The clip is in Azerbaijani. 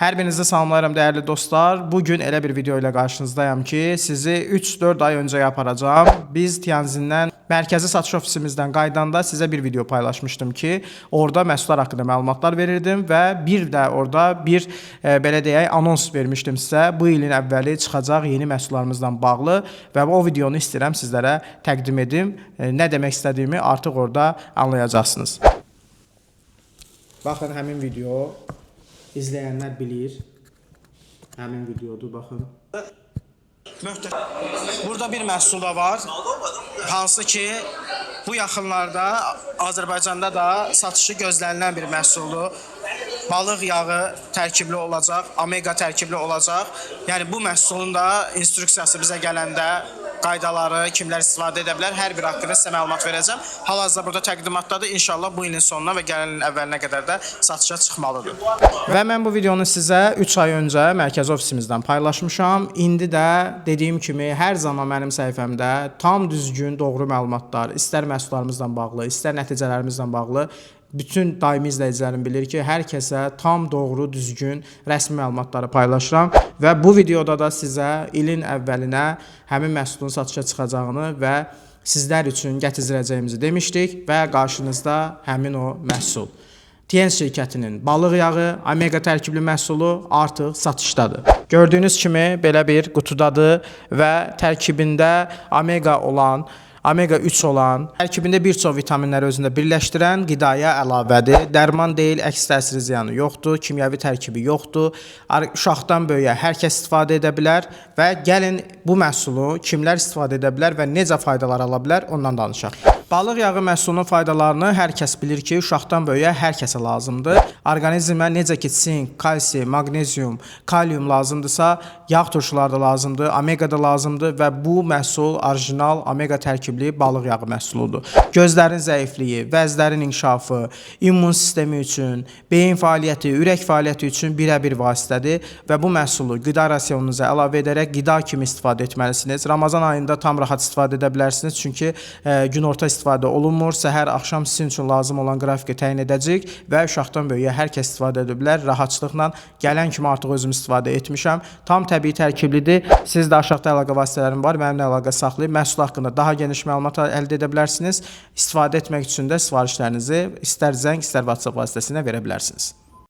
Hər birinizi salamlayıram dəyərli dostlar. Bu gün elə bir video ilə qarşınızdayam ki, sizi 3-4 ay öncəyə aparacağam. Biz Tianjindən mərkəzi satış ofisimizdən qayıdanda sizə bir video paylaşmışdım ki, orada məhsullar haqqında məlumatlar verirdim və bir də orada bir belə deyək, anons vermişdim sizə. Bu ilin əvvəli çıxacaq yeni məhsullarımızla bağlı və o videonu istəyirəm sizlərə təqdim edim. Nə demək istədiyimi artıq orada anlayacaqsınız. Baxın həmin video izləyənlər bilir. Həmin videodur, baxın. Burada bir məhsul da var. Hansı ki bu yaxınlarda Azərbaycanda da satışı gözlənilən bir məhsuldur. Balıq yağı tərkibli olacaq, omega tərkibli olacaq. Yəni bu məhsulun da instruksiyası bizə gələndə qaydaları, kimlər istifadə edə bilər, hər bir haqqında sizə məlumat verəcəm. Hal-hazırda burada təqdimatdadır. İnşallah bu ilin sonuna və gələn ilin əvvəlinə qədər də satışa çıxmalıdır. Və mən bu videonu sizə 3 ay öncə mərkəzi ofisimizdən paylaşmışam. İndi də dediyim kimi hər zaman mənim səhifəmdə tam düzgün, doğru məlumatlar, istər məhsullarımızla bağlı, istər nəticələrimizlə bağlı bütün daimi izləyicilərim bilir ki, hər kəsə tam doğru, düzgün, rəsmi məlumatları paylaşıram və bu videoda da sizə ilin əvvəlinə həmin məhsulun satışa çıxacağını və sizlər üçün gətirəcəyimizi demişdik və qarşınızda həmin o məhsul. TN şirkətinin balıq yağı, omega tərkibli məhsulu artıq satışdadır. Gördüyünüz kimi belə bir qutudadır və tərkibində omega olan, omega 3 olan, tərkibində bir çox vitaminləri özündə birləşdirən qidaya əlavədir. Dərman deyil, əks təsiri ziyanı yoxdur, kimyəvi tərkibi yoxdur. Uşaqdan böyüyə hər kəs istifadə edə bilər və gəlin bu məhsulu kimlər istifadə edə bilər və necə faydalar ala bilər ondan danışaq. Balıq yağı məhsulunun faydalarını hər kəs bilir ki, uşaqdan böyüyə hər kəsə lazımdır. Orqanizmə necə ki sink, kalsi, maqnezium, kalium lazımdırsa, yağ turşuları da lazımdır, omega da lazımdır və bu məhsul orijinal omega tərkibli balıq yağı məhsuludur. Gözlərin zəifliyi, vəzlərin inkişafı, immun sistemi üçün, beyin fəaliyyəti, ürək fəaliyyəti üçün birəbir vasitədir və bu məhsulu qida rasionunuza əlavə edərək qida kimi istifadə etməlisiniz. Ramazan ayında tam rahat istifadə edə bilərsiniz, çünki günorta istifadə olunmur. Səhər, axşam sizin üçün lazım olan qrafiki təyin edəcəyik və uşaqdan böyüyə hər kəs istifadə edə bilər rahatçılıqla. Gələn kimi artıq özüm istifadə etmişəm. Tam təbii tərkiblidir. Siz də aşağıda əlaqə vasitələrim var. Mənimlə əlaqə saxlayıb məhsul haqqında daha geniş məlumat əldə edə bilərsiniz. İstifadə etmək üçün də sifarişlərinizi istər zəng, istər WhatsApp vasitəsilə verə bilərsiniz.